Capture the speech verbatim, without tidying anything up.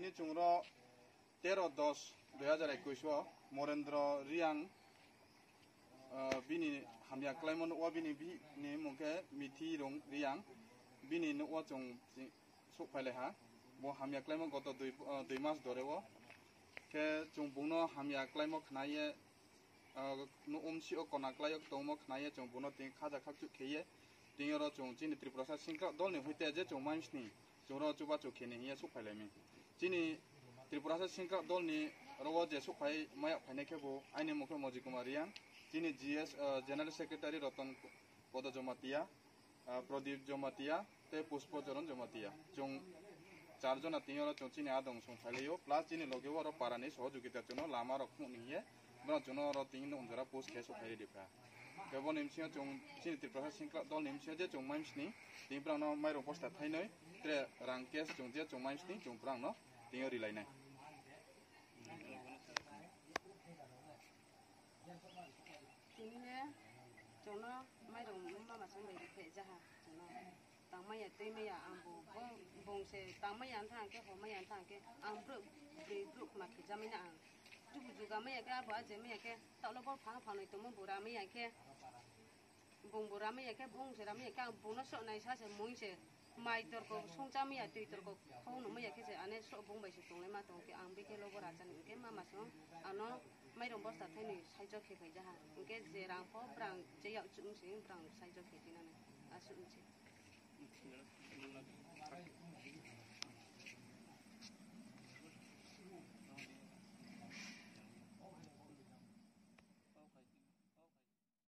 Bini chwngno tero dos dui hazar ekwis o Morendro Riang, ah, bini hamya klaimo nukgo, bini bihikni mung khe Mithi Rung Riang, bini nukgo chwng suk phailai ha. Bo hamya klaimo goto dui, ah, dui mas dore o. Khe chwng bungno hamya klaimo khnaye, ah, no umsi o kona klai o tongmo khnaye chwng bono tini khaja khakchuk kheye. Tini oro chwng chini Tiprasa sengkrak dolni hoite je chwng maimsni chwng ro chubachu kheni hiye suk phailaimi. Chini Tiprasa sengkrak dolni rogo je suk phai maya phainai khe bo aini mung khe Moji Kumar Riang, chini G S, ah, General Secretary Roton Kodo Jamatia, ah, Pradip Jamatia, tei Puspo Choron Jamatia. Chwng char jona tini oro chwng chini adong song phailaio, plus chini loge oro parani sohojogita chwngno lama rok phunukni hiye, borok chwngno oro tini nung jora post khe sok phai ridi pha. Khe boni bisingo chwng chini Tiprasa sengkrak dolni bisingo je chwng maimsni, tini borokno mairung bosta thainwi, tre rang cash chwng je chwng maimsni, chwng borokno tini rilainai. Tini le chwngno mairung mama chwng bai rikhe jaha chwngno. Tangmaya twimaya ang bo, bo, bong se tangmaya wngkha hwnkhe, homaya wngkha hwnkhe, ang bwrwi bwrwi bwrwi khna khijamani ang. Tubu juga maya khe, abo aje maya khe, taulo bor phang phanwi tongmo bo ramaya khe, bong bo ramaya khe, bong se ramaya khe, ang bono sok nai sa se mui se, mai torko songcha maya, twi torko khou no maya khe se, ane sok bong bai se tonglai ma tong khe, ang bikhe lobo rachani hwnkhe mama song ano mairung bosta thaini saichok khe phai jaha, hwnkhe je rang pho brang je yak chuk se brang saichok khe tinani asuk se.